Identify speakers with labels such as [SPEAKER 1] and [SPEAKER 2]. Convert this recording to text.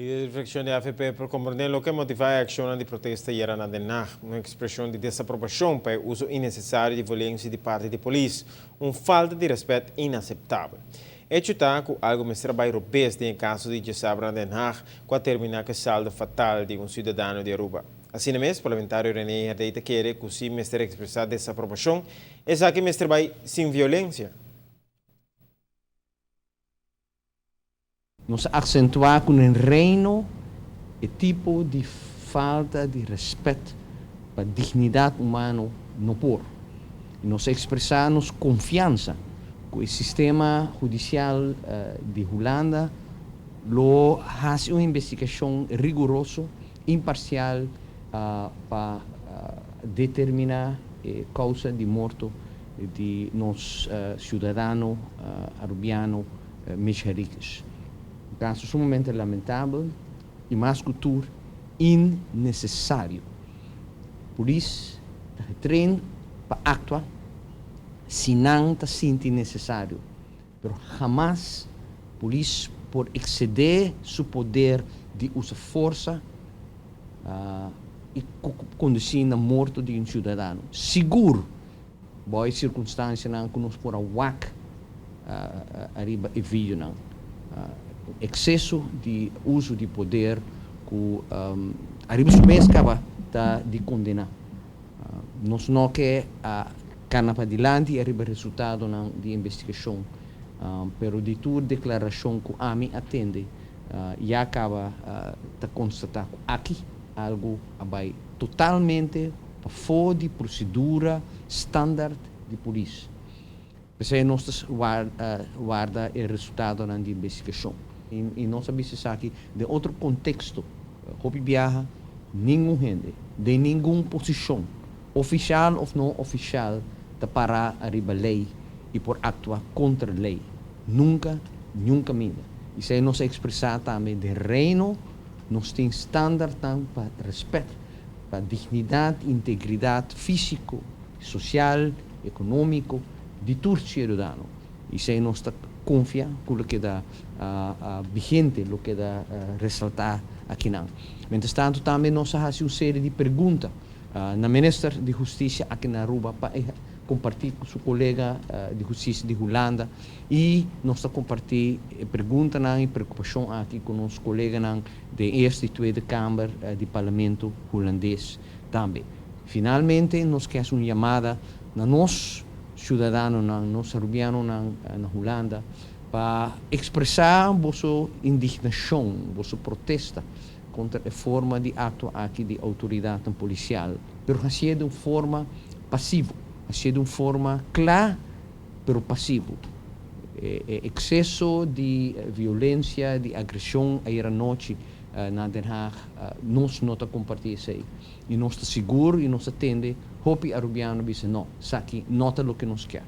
[SPEAKER 1] Lider di fraccion di avp por comprende loke motiva e accionnan di protesta yera na Den Haag, un expresion di desaprobacion pa e uso innecesario di violencia di parti di polis, un falta di respet inaceptabel. Hecho ta cu algo mester a bay robes den e caso di djesabra na Den Haag cu a termina cu e saldo fatal di un ciudadano di Aruba. Asina mes, parlamentario Rene Herdey ta kere cu si mester expresa desaprobacion, esaki mester bay sin violencia.
[SPEAKER 2] Nos a aksentuá ku den Reino e tipo di falta di rèspèt pa dignidat humano no por. I nos a ekspresá nos konfiansa ku e sistema hudisial di Hulanda lo hasi un investigashon riguroso, imparsial pa determiná e kousa di morto di nos siudadano arubiano Mitch Henriquez. Un caso sumamente lamentabel y mas cu tur innecesario. Polis ta getrain pa actua si nan ta sinti necesario, pero hamas polis por excede su poder di usa forsa y conduci na morto di un ciudadano. Sigur! Bo e circunstancianan cu nos por a wak ariba e videonan. Exceso di uso di poder cu ariba su mes caba ta di condena. Nos no ke a cana padilanti ariba resultadonan di investigacion, pero di tur declaracion cu ami a tende ya caba ta constata cu aki algo a bay totalmente pafó di prosedura standard di polis. P'esei nos ta warda e resultadonan di investigashon. I nos a bisa esaki den otro konteksto. Hopi biaha ningun hende, den ningun posishon, ofishal òf no ofishal, ta pará ariba lei i por aktua kontra lei. Nunka, niun kaminda. Esei nos a ekspresá tambe den Reino. Nos tin standardnan pa rèspèt pa dignidat i integridat físiko, sosial, ekonómiko di tur siudadano. I esei nos ta konfia ku lo keda vigente, lo keda resaltá akinan. Mientrastantu tambe nos a hasi un serie di pregunta na Minister di Hustisia aki na Aruba pa e kompartí ku su kolega di hustisia di Hulanda i nos ta kompartí e preguntanan i preokupashon aki ku nos koleganan den Eerste i Tweede Kamer di Parlamento Hulandes tambe. Finalmente nos ke hasi un yamada na nos siudadanonan, nos Arubianonan na Hulanda pa ekspresá boso indignashon, boso protesta kontra e forma di aktua aki di outoridatnan polisial, pero hasié den un forma pasivo, hasié den un forma kla pero pasivo. E ekseso di violensia, di agreshon ayer anochi na Den Haag, nos no ta kompartí esei. I nos ta sigur i nos ta tende hopi Arubiano bisa no, esaki no ta loke nos kier.